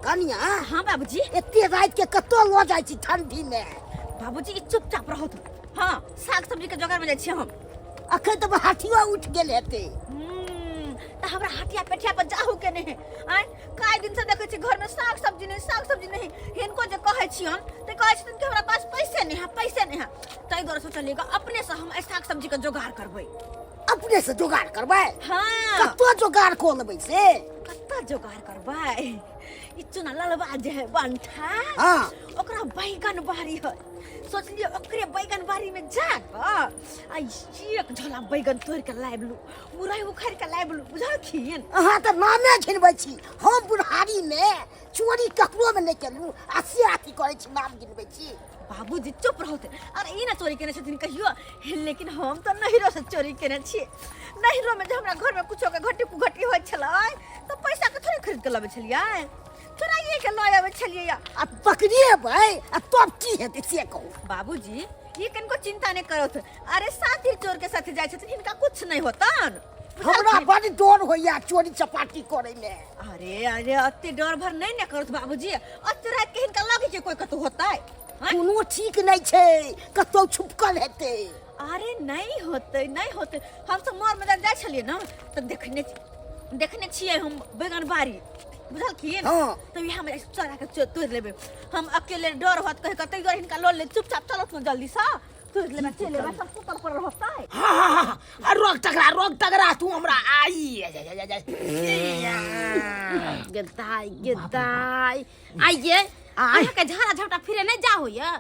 कनिया। हाँ बाबूजी। एते राति के कतौ लऽ जाइ छी ठंडी में? बाबूजी, ई चुपचाप रहू तू। हाँ, साग सब्जी के जोगार में जाइ छियै हम। अखन तऽ हाथियो उठि गेल हेतै। तऽ हमरा हटिया पेठिया पर जाहू के नहीं है। आँय, काई दिन से देखै छी घर में साग सब्जी नहीं, साग सब्जी नहीं। हिनको जे कहै छियन तऽ कहै छथिन कि हमरा पास पैसे नहीं है, पैसे नहीं है। ताहि दुआरे सोचलियै कि अपने से हम एहि साग सब्जी के जोगाड़ करबै। अपने से जोगाड़ करबै? हाँ। कतौ जोगाड़ कऽ लेबै से? कतऽ जोगाड़ करबै? ई चुना ललबा जे है बंठा, ओकरा बैगन बाड़ी है। सोचलियै ओकरे बैगन बाड़ी में जा कऽ आ एक झोला बैगन तोड़ि कऽ लाबि लू, मुरई उखाड़ि कऽ लाबि लू, बुझलखिन? अहाँ तऽ नामे घिनबै छी। हम बुढ़ारी में चोरी ककरो में नहि केलहुँ आ से अथी करै छी, नाम गिनबै छी। बाबूजी, चुप रहू। अरे ई ना चोरी केने छथिन कहियो, लेकिन हम तऽ नैहरो से चोरी केने छियै। नैहरो में जे हमरा घर में कुछो के घटी कुघटी होइत छलै तऽ पैसा के थोड़े खरीद के लबै छलियै, चोराइए के लऽ आबै छलियै। या आ पकड़िएबै आ तब की हेतै से कहू। बाबूजी, ई कनको चिंता नहीं करत। अरे साथी चोर के साथे जाइ छथिन, हिनका कुछ नहीं होतन। हमरा बड़ डर होइया चोरी चपाटी करे में। अरे अरे, अते डर भर नहीं ने करत बाबूजी। अते रात के हिनका लगे के कोई कतौ होतै? आँय? कोनो ठीक नहीं छै, कतौ छुपकल हेतै। अरे नहीं होतै, नहीं होतै। हम सब मर मैदान जाइ छलियै ने तऽ देखने छियै हम बैगन बाड़ी, बुझलखिन? हाँ। तऽ इएह में चोरा के तोड़ि लेबै हम। अकेले डर होत कहि कऽ, तै दुआरे हिनका लऽ ले। चुपचाप चलत ने, जल्दी सँ तोड़ि लेबै, चलि लेबै, सब सुतल पड़ल होतै। हाँ हाँ हाँ हाँ, रोक तगड़ा, रोक तगड़ा तू हमरा आई। गेदाई गेदाई, आइए अहाँके झाड़ा झपटा फिरे नहीं जा होइए?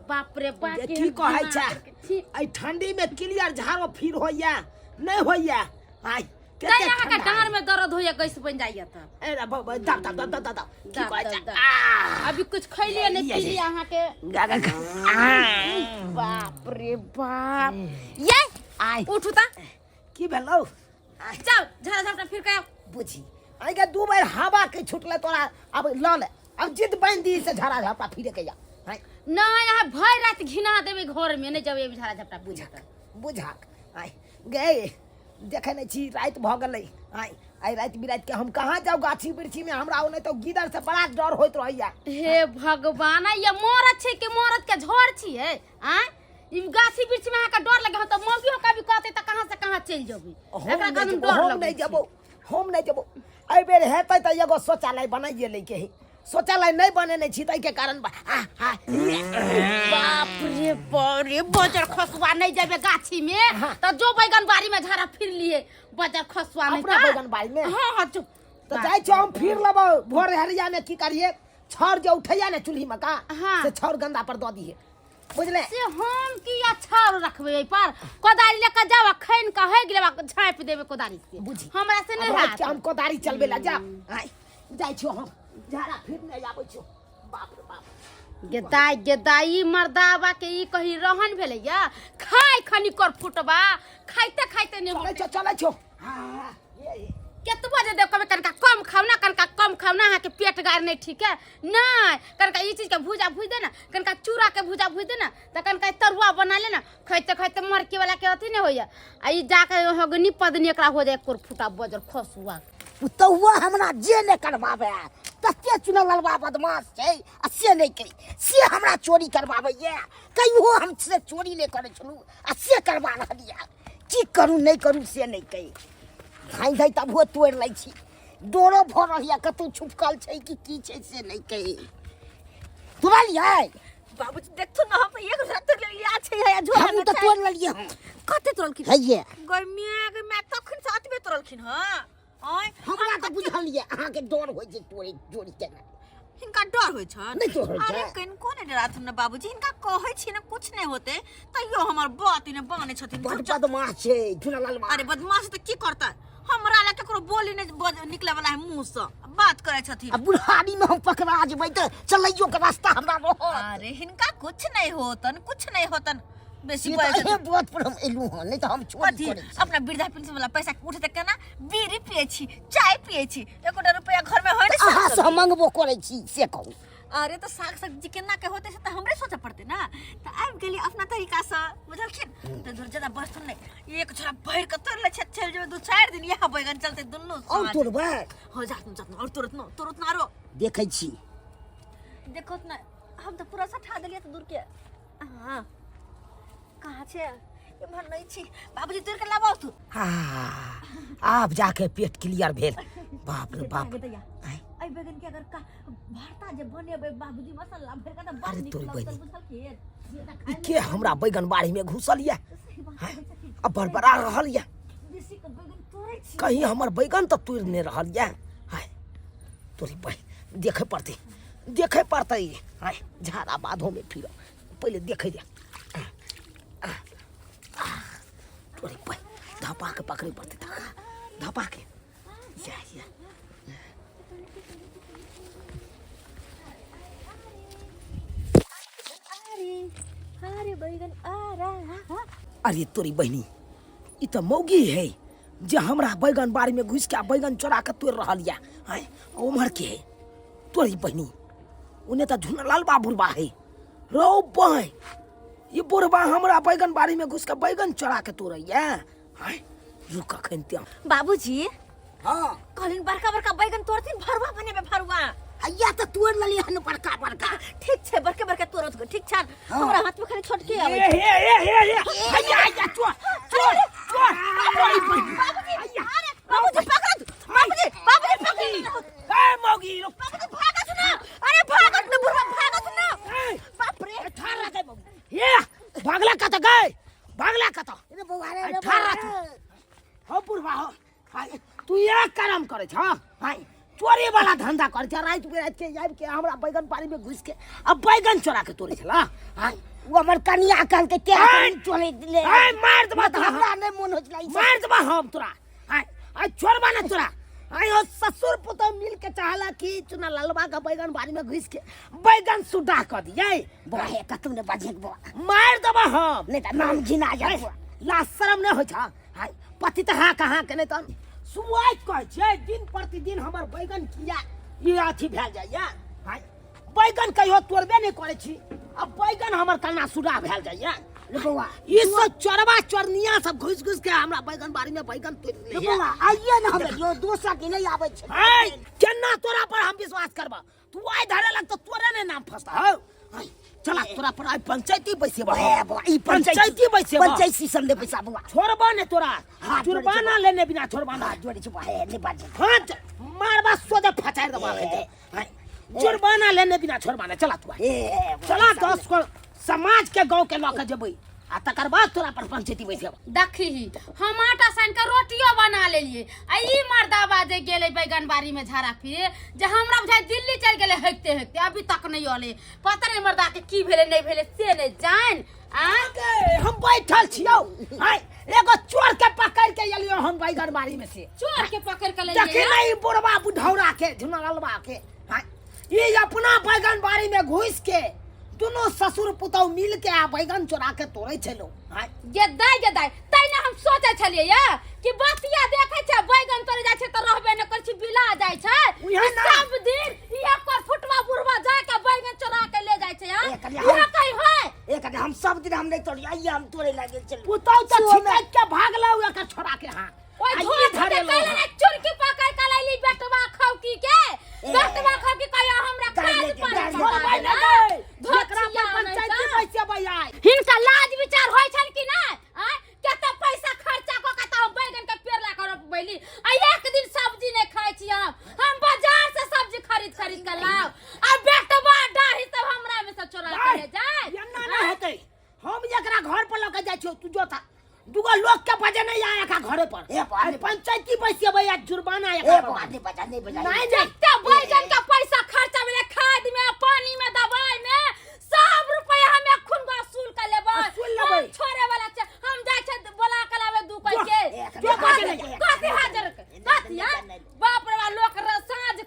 बाप रे बाप। जे की कहै छै, एहि ठंडी में क्लियर झाड़ो फिर होइया नहीं होइया। आइ तै अहाँके डाँड़ में दर्द होइया, गैस बन जाइया तऽ। ए रे बाबा, दब दब दब दब दब, की दब, कहै छै? दब, दब। आ अभी कुछ खैलिए नहीं ये, पीलिए अहाँके। गा, गा, गा। आ, बाप रे बाप, ये आइ उठू तऽ। की भेलौ? जाओ झाड़ा झपटा फिर के आउ। बुझी आइ के दू बेर हवा के छुटले तोरा, अब लऽ ले, अब जिद बांधि दी से झाड़ा झपटा फिरे के जा। आइ नहीं, अहाँ भरि राति घिना देबै घर में, नहीं जब झाड़ा झपटा बुझक। बुझक आइ गे, देखै नहि छी राति भऽ गेलै। आइ आइ राति बिराति के हम कहाँ जाउ गाछी वृक्षी में? हमरा ओने तऽ गिदड़ से बड़ा डर होइत रहैया। हे भगवान, ये मरद छै कि मरद के झोर छियै? आँय, ई गाछी वृक्ष में अहाँके डर लगे? हम तऽ मौगियो कभी कहते तऽ कहाँ से कहाँ चलि जेबै। हम एकरा नहि कानून जेबो, डर हम लगै नहि छै। जेबो, हम नहि जेबो। एहि बेर हेतै तऽ एगो शौचालय बनाइए लैके है। शौचालय नहि बनेने छी ताहिके कारण आ, आ, बाप रे बाप रे, बजर खसुआ, नहीं जेबे गाछी में तऽ जो बैगन बाड़ी में झाड़ा फिर लिए, बजर खसुआ। नहीं अपना तऽ? बैगन बाड़ी में? हाँ हाँ, चुप। तऽ जाइ छौ, हम फिर लेबौ भोर हरिया में। की करिए, छाउर जे उठैया ने चूल्ही में का, से छाउर गंदा पर दऽ दिहे, बुझले? से हम की छाउर रखबै एहि पर? कोदारी लेके जाओ आ खैन के हेग लेबा, झाँपि देबै कोदारी से। बुझी। हमरा से नहीं आब राति के हैत। हम कोदारी चलबे ला जा। आइ जाइ छियौ हम, झाड़ा फिर नहि आबै छियौ। बाप रे बाप। गेदाई गेदाई, मर्दाबा के ई कहीं रहन भेलैया? खाय खनी कर फुटबा, खाइते खाइते ने चलै छौ, चलै छौ। हाँ, ये, ये। केतबो जे देखबै, कनिका कम खाउ ना, कनिका कम खाउ ना, अहाँके पेट गार नहीं ठीक है। नहीं, कनिका ई चीज के भूजा भूज दे ना, कनिका चूड़ा के भूजा भूज दे ना, तऽ कनिका तरुआ बना ले ना। खाइते खाइते मरके वाला के अथी नहीं होइया, आ ई जाके हगनी पदनी एकरा हो जाए कोर फुटा, बजर खसुआ। पुतहुआ हमरा जे नहि करबाबै तते चुनलवा बदमाश छै आ से नहि करी, से हमरा चोरी करबाबैया। कहियो हम से चोरी नहि करै छलहुँ आ से करबा रहल यऽ। की करू नहि करू से नहि कही। धाँइ धाँइ तबो तोड़ि लै छी। डरो भऽ रहल यऽ, कतहु छुपकल छै कि की छै से नहि कही। तोड़लियै? बाबूजी, देखथुन ने, हम तऽ एक रात तोड़ि लेलियै छै या झोला हमहूँ में तऽ छै। तोड़ि लेलियै हँ। कते तोड़लखिन? हैये। गै माय, गै माय, तखन से अतबे तोड़लखिन हँ? आँय? हमरा तऽ बुझल यऽ अहाँके डर होइ छै तोड़े चोरी केना। हिनका डर होइ छनि? नहि डर होइ अरे छै। कनिको नहि डराथुन ने बाबूजी। हिनका कहै छियै ने कुछ नहि होतै, तैयो हमर बात नहि बानै छथिन। बड बदमाश छै झुनलाल। अरे बदमाश तऽ की करतै? हमरा लए ककरो बोली नहि निकले वाला है मुँह सँ, बात करै छथिन। आ बुढ़ारी में हम पकड़ा जेबै तऽ चलैयो के रास्ता हमरा रहत? अरे हिनका कुछ नहीं होतन, कुछ नहीं होतन। बेसी से बजै तऽ छथिन। एहे बात पर हम एलहुँ हँ, नहि तऽ हम चोरी कथी? करै छी। अपना वृद्धा पेंशन वाला पैसा के उठेतै केना? बीड़ी पिए छी, चाय पिए छी, एकोटा रुपया घर में होय ने। अहाँ से हम मंगबो करै छी से कहू। अरे तऽ साग सब्जी केना के होतै से तऽ हमरे सोचऽ पड़तै ने। तऽ आबि गेलियै अपना तरीकासँ, बुझलखिन? तऽ दूर ज्यादा बस्तु नहि, एक झोरा भरि कऽ तोड़ि लै छै, चलि जेबै 2-4 दिन इएह बैगन चलतै दुनू और साँझ। तोड़बै? हो जात न, जात न, और तोड़त न, तोड़त न आरो। देखै छी। देखो न, हम तऽ पूरा सठा देलियै तऽ दूर के। हाँ, कहाँ छै? एम्हर नहि छी। बाबूजी, तोड़ के लाबो तू। हाँ, आब जाके पेट क्लियर भेल। बाप रे बाप। आय? एहि बैगन के अगर का भरता जे बनेबै बाबूजी, मसाला भरि के, तऽ बड़ अरे नीक तोरी लगतै, बहिनी। बुझलखिन? ई के हमरा बैगन बाड़ी में घुसल ये? सही बात हाँ? कहै छथिन। अब बड़बड़ा रहल ये। बेसी के बैगन तोड़ै छी। कहीं हमर बैगन तऽ तोड़ि नहि रहल ये। हाय तोरी बहिन, देखे पड़तै, देखे पड़तै। हाय, झाड़ा बाधो में फिर पहिले देखे दे। तोरी बहिन, धपा के पकड़े पड़तै, धपा धपा के। या या। अरे अरे, बैगन आ रहा। अरे तोरी बहिनी, ई तऽ मौगी है जे हमरा बैगन बाड़ी में घुसि के आ बैगन चोरा के तोड़ि रहल यऽ। आँय, उम्हर के है? तोरी बहिनी, ओने तऽ झुनलाल बा बुढ़बा है। रौ बहिन, ई बुढ़बा हमरा बैगन बाड़ी में घुसि के बैगन चोरा के तोड़ैया। आँय, रुक अखन ते। बाबूजी। हाँ। कहलिन बड़का बड़का बैगन तोड़थिन, भरुआ बनेबै भरुआ। हैया तऽ तोड़ि लेलियै हन बड़का बड़का। ठीक छै, बड़के बड़के तोड़त गो, ठीक छै? हाँ। हमरा हाथ में खाली छोटके आबै हे छै। हे हे हे हे, हैया हैया, चोर चोर चोर, तोरी बहिनी। बाबूजी, अरे बाबूजी पकड़त, बाबूजी, बाबूजी पकड़त। ए मौगी, रुक। बाबूजी भागत ना, अरे भागत ना बुढ़वा, भागत ना। ए, बाप रे। ठार रह गए मौगी। हे, भागला कत गए? भागला कत? रे बौआ रे, अरे रे ठार बौआ रह तू। रे। हो बुढ़वा हो, हाय, तू ये काम करे छ? हाय, चोरी वाला धंधा करे छ। राति बिराति के आबि के हमरा बैगन पानी में घुस के अब बैगन चोरा के तोड़े छला। हाय। ओ हमर कनिया कहलकै ते आय! चोरे ले। आय, मार देबा तऽ तोरा। हमरा नहि मोन होइ छलै ई सब। मार देबा हम तोरा। हाय, आय छोड़बा ना तोरा। आय हो, ससुर पुतोह मिल के चाहला कि चुना ललवा के बैगन बाड़ी में घुस के बैगन सुडा कर दियै। बौआ हे, कतौ नहि बाजैक बौआ। मार देबा हम। नहि तऽ नाम घिना जाय बौआ। लाज शरम नहि होइ छ? हाय, पति तऽ हाँ कहाँ के नहि तऽ सुआइत कहै छियै, दिन प्रतिदिन हमर बैगन किया ई अथी भेल जाइया? हाय, बैगन कहियो तोड़बे नहि करै छी, अब बैगन हमर कन्ना सुडा भेल जाइया। रे बौआ। ई सब चोरबा चोरनिया सब घुस घुस के हमरा बैगन बाड़ी में बैगन तोड़ि रे लैया। बौआ, आइए ने हम एलियो, दोसर दिन नहि आबै छै। हाय, केना तोरा पर हम विश्वास करबा? तू आइ धरे लग तऽ तोरे ने नाम फंसता हौ। हाय, चला, तोरा पर आइ पंचायती बैसेबा। ए बौआ, ई पंचायती बैसेबा। पंचायती सब ने पैसा बौआ। छोड़बा ने तोरा। हाथ जोड़ै जुर्माना छी। लेने बिना छोड़बा ना। हाथ जोड़ै छी बौआ, हे नहि बाजै। हाँ, मारबा सोझे फचारि देबा अखन। हाय, जुर्माना लेने बिना छोड़बा ने। चला तू आइ। ए बौआ, चला, ई सब 10 को समाज के गांव के लऽ के जेबै आ तकर बाद तोरा पर पंचायती बैसेबा। देखी, हम आटा सान के रोटियो बना लेलिए आ ई मर्दाबा जे गेलै बैगन बाड़ी में झाड़ा फिरे, जे हमरा बुझाइ दिल्ली चलि गेलै हेकते हेकते, अभी तक नहीं अलै। पता नहीं मर्दा के की भेलै नहीं भेलै से नहीं जान। आ गे, हम बैठल छियौ। हाय, एगो चोर के पकड़ के एलियो हम बैगन बाड़ी में से। चोर के पकड़ के देखी लेलिए? ना ई बुढ़वा बुढ़ौरा के, झुनलवा के। हाय, ई अपना बैगन बाड़ी में घुस के दुनू ससुर पुतहु मिल के आ बैगन चोरा के तोड़ै छलो। हाय। गेदाय गेदाय, तै ने हम सोचै छलियै या कि बतिया देखै छै बैगन तोड़े जाइ छै तऽ रहबे ने करै छै, बिला जाइ छै। उहे ई ना। सब दिन इहे कर फुटवा बुढ़वा जा के बैगन चोरा के ले जाइ छै। हाँ? ए, कनिया, इहे कहीं है? ए कनिया, हम सब दिन हम नहि तोड़ियै, आइए हम तोड़े लागि गेल छलियै। पुतहु तऽ सुबह में- छिटक के भागलौ एकर छोड़ा के। हाँ, ओइ आ ई धोती के धरेलौ। कैले ने चुरकी पकड़ के लैली बेटवा खौकी के। ए। बेटवा खौकी कहियो हमरा गारि खाद लेके, पानी गारि चढ़ा छोड़बै देला। ने गै। धोतिया एकरा पर नहि पंचायती तऽ। बैसेबै आइ। हिनका लाज विचार होइ छनि कि नहि? आँय, कते पैसा खर्चा कऽ के तऽ हम बैगन के पेड़ ला कऽ रोपबैली आ एक दिन सब्जी नहि खाइ छी हम। हम बाजार से सब्जी खरीद खरीद के लाउ आ बेटवा डाही सब हमरा में से चोरा के ले जाय। एना नहि हेतै। हम एकरा घर पर लऽ के जाइ छियौ, तू जोता दुगो लोग के बजे नहीं आया का घरे पर। ए बाप रे। आइ पंचायती बैसेबै आ जुर्माना ए एकरा पर। बौआ, नहि बजा, नहि बजा। नहीं, नहीं। जते बैगन के पैसा खर्चा भेलै खाद में, पानी में, दवाई में, सब रुपया हम एखन वसूल कर लेबै। वसूल लेबै। हम छोड़े वाला छै? हम जाइ छै बोला के लाबै दू कोई जो, के। ए, जो बाजे कथी नहीं। कथी हाजर के? कथी, हाँ? नहीं, नहीं। बाप रे बाप, लोक साँझ के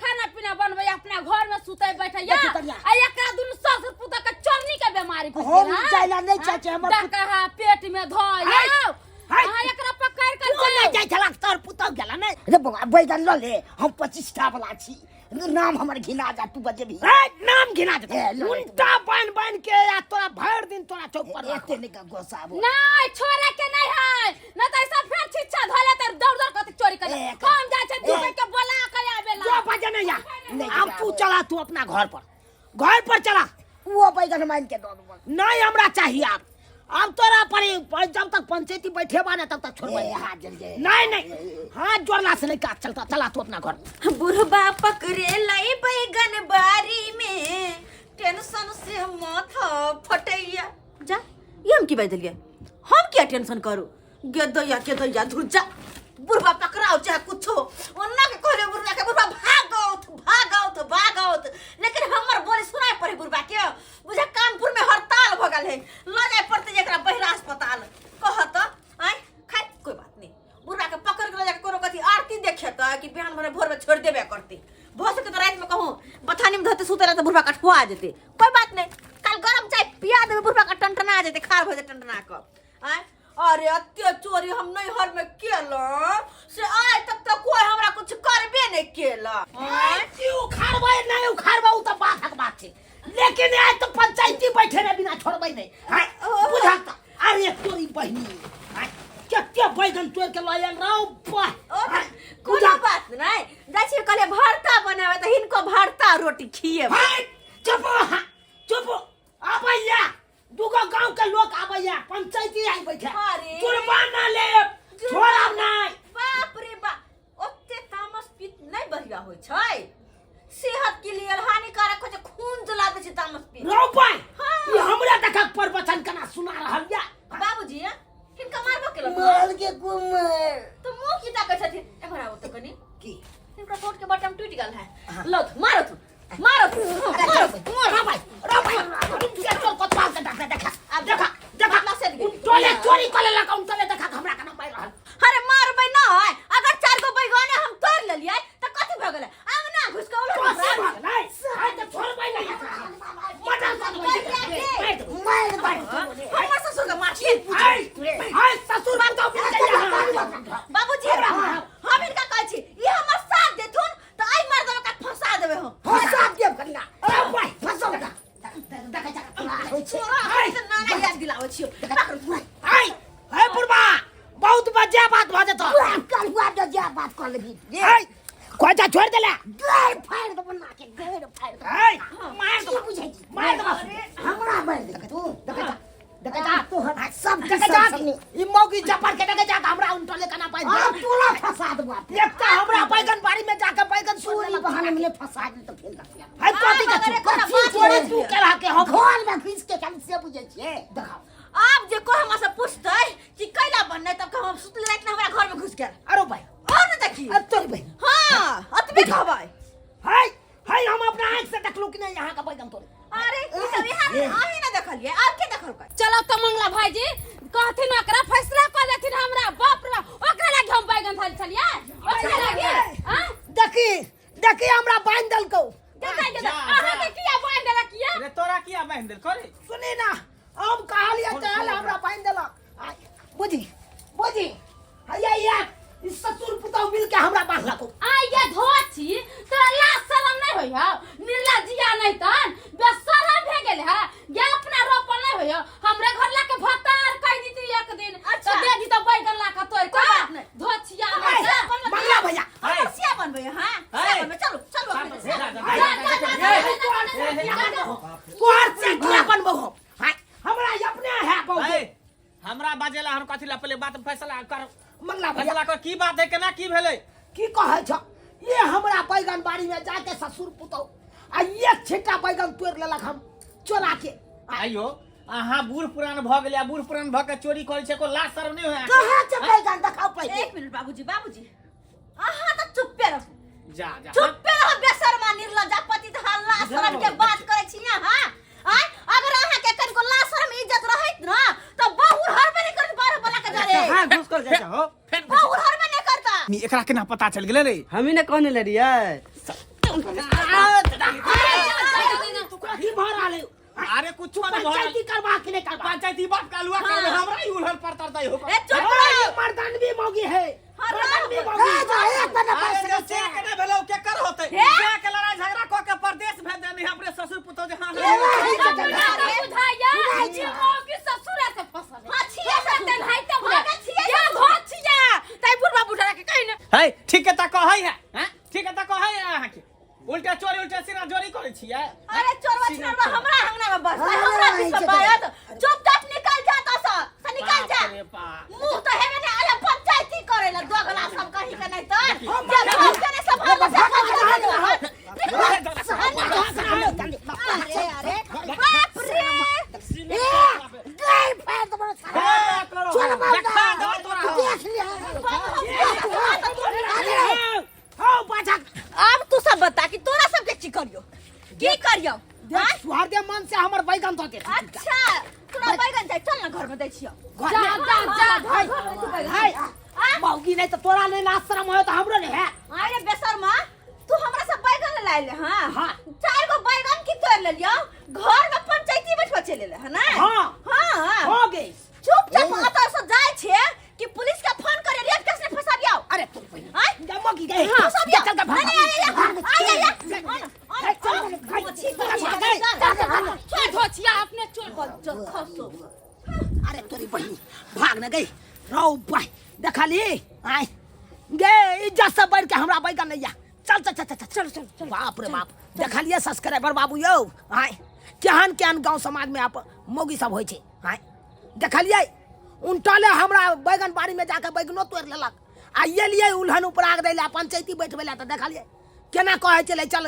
खाना पीना बनबै, अपना घर में सुतै बैठै या। देखी कनिया। आ एकरा दुनू ससुर पुतोह के चोरनी के बीमारी घुसि हम गेल, हाँ? जाइला नहि चाहै छियै, हमर पुत- डकहा पेट में धऽ हाय, आउ। हाय। हाँ, एकरा पकड़ के तू नहि जाउ। जाइ छलक, तोहर पुतोह गेला नहि। रे बौआ, बैगन लऽ ले, हम 25 टा वाला छी। नाम हमर घिना जा तू बजेबी। ए, नाम घिना जेतौ। ए, लो। उल्टा बान्हि बान्हि के आ तोरा भरि दिन तोरा चौक पर एते नहि गोसाबो। नहीं छोड़े के नहीं है न तो ऐसा फिर छिच्छा धोले तर दौड़ दौड़ के चोरी कर ए, हम जाय छै दुबई के बोला के आवेला। जो बजे नहीं या नहीं अब तू जाबो। चला तू अपना घर पर, घर पर चला। वो बैगन मान के दऽ देबो। नहीं हमरा चाहिए आब, अब तोरा पर जब तक पंचायती बैठेबा ना तब तक छोड़बे। ए, हाथ जोड़ के। नहीं नहीं हाथ जोड़ला से नहीं काज चलता, चला तू अपना घर। बुढ़बा पकड़े लाई बैगन बारी में, टेंशन से माथा फटैया। जा ये हम की बात दिलिए, हम क्या टेंशन करू? गेदैया गेदैया धुर्जा बुढ़बा पकड़ाओ चाहे कुछो, ओन्ना के कहले बुढ़बा के बुढ़बा भागौत भागौत भागौत, लेकिन हमर बोली सुनाय पड़े बुढ़बा के। बुझा कानपुर में हड़ताल भ गेल है, ल जाय पड़ते एकरा बहिरा अस्पताल। कहत आय खाय कोई बात नहीं, बुढ़बा के पकड़ के ल जाके कोनो कथी आरती देखे त कि बिहान भरे भोर में छोड़ देबे करती। भ सके त रात में कहूं बथानी में धोते सुते रहते बुढ़बा कठुआ जेते, कोई बात नहीं, कल गरम चाय पिया देबे बुढ़बा का टनटना जेते, खार भ जेते टनटना क। आय अरे अत्य चोरी हम नैहर में केला से आय तक तो कोई हमरा कुछ करबे नहीं केला। आय की उखाड़बै नहीं उखाड़बै उ त बातक बात छै, लेकिन आय तो पंचायती बैठे रे बिना छोड़बै नहीं। आय बुझा त अरे तोरी बहिनी आय कते बैगन तोड़ के लऽ आयल रौ बा। ओ, कोनो बात नहीं, जाइ छी कहले भरता बनावे त हिनको भरता रोटी खिएबै। हाय चुप हो, चुप आबैया दुगो गांव के लोग आबैया पंचायती आई बैठे, अरे। जुर्माना लेब छोड़ब नहीं। बाप रे बाप, ओते तामस पीत नहीं बढ़िया होय छै, सेहत के लिए हानिकारक होय छै, खून जला दै छै तामस पीत। रौ पाई, हाँ। ई हमरा देखक प्रवचन केना सुना रहल या। बाबूजी हिनका मारबो केलक? मार के कुमार। तो मुंह की ताकै छथिन, एम्हर आबू तऽ कनी। की? हिनका कोट के बटन टूटि गेल है, लौथ मारत मारत मारत रो भाई रो भाई, के चोर कोतवाल के देखा देखा आब देखा देखा बदला से गेल। टोले चोरी कर लेलक, उन टोले देखा हमरा केना मारि रहल। अरे मारबै नै, अगर चार गो बैगने हम तोड़ लेलियै तऽ कथी भऽ गेलै? अंगना घुसि कऽ उलट कथी हमरा। भऽ गेलै? आइ तऽ छोड़बै नै एकरा। मटर कऽ देबै। मारि देबै। मारि देबै। हमर ससुर के मारथिन। आइ आइ ससुर बाप तो बाबूजी हम हिनका कहै छी ई हमर साथ देथुन तऽ आइ मार देबै का फंसा देबै हम। फंसा देब कन्या। अरे भाई फंसाउ ना। देखै छ केना होइ छै। तोरा आइ। तऽ नाना याद दिलाबै छियौ। आइ हे बुढ़बा बहुत बजे बात भऽ जेतौ। तोरा कलुआ दे जे बात कऽ लेबही। आइ कोइचा छोड़ि देले। गैर फाड़ि देबो नाके, गैर फाड़ि देबो। आइ मार की देबो, बुझै छी? मार देबो। हमरा मारि देबही तू। देखै छ देखै छ तोहर सब देखै छ ई मौगी जपर के देखै छ हमरा उनटले केना पानि आब तोरा फंसा देबो। एकटा हमरा बैगन बाड़ी में जाके बैगन चोरी चोरी बहाने में फंसा देल तऽ फेर देखिया। हाय कथी के आब अगर कथी एकर बात चोरी तू केला के हम घर में घुसि के खाली से बुझै छियै। देखाओ। आब जे कोइ हमरा से पूछतै कि कैला बनलै तब हम सुतले राति में हमरा घर में घुसि गेल। अरे भाई और न देखी। अरे तोरी भाई। हाँ अतबे कहबै। हाय हाय हम अपना आँख से देखलू कि नहीं यहाँ का बैगन तोड़े। अरे ई सब यहाँ अहीं ना देखलियै, आब के देखलकै? चलो तो मंगला भाईजी कहथिन ओकरा फैसला कऽ देथिन हमरा बाप रे ओकरा लागी हम बैगन धरल छलियै ओकरा लागी। हाँ? देखी देखी हमरा बान्हि देलकौ। देखै जा, जे अहाँ के किया बान्हि देलक किया? रे तोरा किया बान्हि देलकौ रे? सुनी ना हम कहलियै तऽ हमरा बान्हि देलक। आय, बुझी बुझी हैया या ई ससुर पुतहु मिल के हमरा बान्हलकौ। आइ ये धोची तोरा लाज शरम नहीं होय हौ, निर्लज्जिया नहीं तन बेशरम भे गेल है, ये अपना रोपल नहीं होय हौ, हमरे घर ला के भतार कह दीती एक दिन। अच्छा। तो दे दी तो बैगन ला के तोड़ के। कोई बात नहीं। धोचिया हमर नहीं सिया से। बनबै। मंगला भैया। हमर सिया बनबै, हाँ? सिया है। बनबै। चलू, चलू अपने जा, जा, जा, जा, जा, जा, जा, जा, जा, जा, जा, जा। तोहर से किया बनबौ हम? हाय, हमरा अपने है बहु। है, हमरा बाजेला हम कथी ला पहिले बात फैसला कर। मंगला भैया। फैसला कर की बात है केना की भेलै? की कहै छ ये हमरा बैगन बाड़ी में जाके ससुर पुतौ आ एक छिट्टा बैगन तोड़ लेलक हम चोरा के। आइयो अहाँ बूढ़ पुरान भऽ गेलै आ बूढ़ पुरान भऽ के चोरी करै छै को लाज शरम नहि होय? कहाँ छै बैगन देखाउ पहिले। एक मिनट बाबूजी बाबूजी अहाँ तऽ चुप्पे रहू। जा जा चुप्पे रहू बेशर्मा निर्लज्जा पतित हल्ला शरम के बात करै छी अहाँ। आय अगर अहाँ के कनिको लाज शरम इज्जत रहैत न तऽ बहु हरबे नहि करत बारह बला के जरे। कहाँ घुस कर जाइ हो? फेर बहु हरबे नहि करता। नी एकरा केना पता चल गेलै रे? हमी ने कहने ले रहियै। तू कथी भऽ रहल है? अरे कुछो नहीं भऽ रहल। पंचायती करबा कि नहीं करबा? पंचायती बाप का अलुआ करबे, हमरा ही उलहल पड़ता दै हो। ए चुप अरे, रहो। मर्दानवी मौगी है। ए, जा, एक बने अरे पैसे जे से के नहि भेलै ओ केकर होतै? हे? जा के लड़ाई झगड़ा कऽ के परदेश भेज देने अपने ससुर पुतोह जे हाँ ए, हाँ। वही से चल। हमरा बुझाइया बुझाइ ई छै। मौगी ससुरा से फसल है। हाँ, छियै ससुर। तेनाहिते हाँ, बुझाइ। गे, छियै या ससुर। धो छिया ताहि बुढ़बा बुढ़ा के कहि ने है ठीक है तऽ कहै है हैं? ठीक है तऽ कहै है अहाँके उल्टा चोरी उल्टा सीना जोरी करै छियै। अरे चोरवा छिनरवा हमरा अंगना में बसतै, हाँ, हमरा बीच में से बाजत। चुपचाप निकल जा तो से निकल जा। बाप रे बाप। मुंह तो हेबे ने अरे पंचायती करे ला दोगला सब कहीं के नहीं तर जे घर के नहीं संभाल से अरे अरे बाप रे। ए, गए फेर तुम्हारे सारा। चल बाबू, देखा देबै तोरा हम। देख लिया। अरे, हौ बाजा। अब तू सब बता कि तोरा सबके की करियो, की करियो? देख सुहार दे मन से हमर बैगन दऽ दे। अच्छा तोरा बैगन चाही, चल ना घर में दै छियो। घर जा में जा जा। हाय, घर में तू बैगन। हाय, मौगी नहीं तो तोरा नहीं लाज शरम होय तो हमरो नहीं है। अरे बेशर्मा, तू हमरा से बैगन ले लाइले? हां हाँ। चार गो बैगन की तोड़ लेलियो, घर में पंचायती बैठवा चले ले है ना? हाँ। हां हो गई। चुपचाप अतः से जाय छे कि पुलिस के फोन करे रेप केस में फंसाबियो। अरे तू पहिने आय जा मौगी गए। फंसाबियो। चल के भाग। नहीं नहीं आय आय आय आय। चल, भाग, भाग, भाग। चोर धो छिया अपने चोर। चल खसो। अरे तोरी बहिनी भाग न गई रौ बाय देखली आय गे इज्जत से बढ़ के हमरा बैगन नहीं या। चल चल चल चल चल चल चल। बाप रे बाप, देखलिए सब्सक्राइबर बाबू यौ आय केहन केहन गांव समाज में आप मौगी सब होइ छै आय। देखलिए उनटले हमरा बैगन बाड़ी में जाके बैगनो तोड़ लेलक आ ये लिए उल्हन उपराग दै ला पंचायती बैठबै ला। तऽ देखलिए केना कहै छलै चल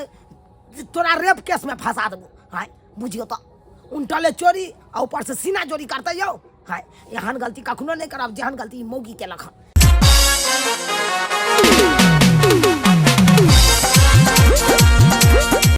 तोरा रेप केस में फंसा देबो। हाय बुझियो तऽ उनटले चोरी आ ऊपर से सीना चोरी करते यौ। हाय एहन गलती कखनो नहीं करब जेहन गलती ई मौगी केलक हन।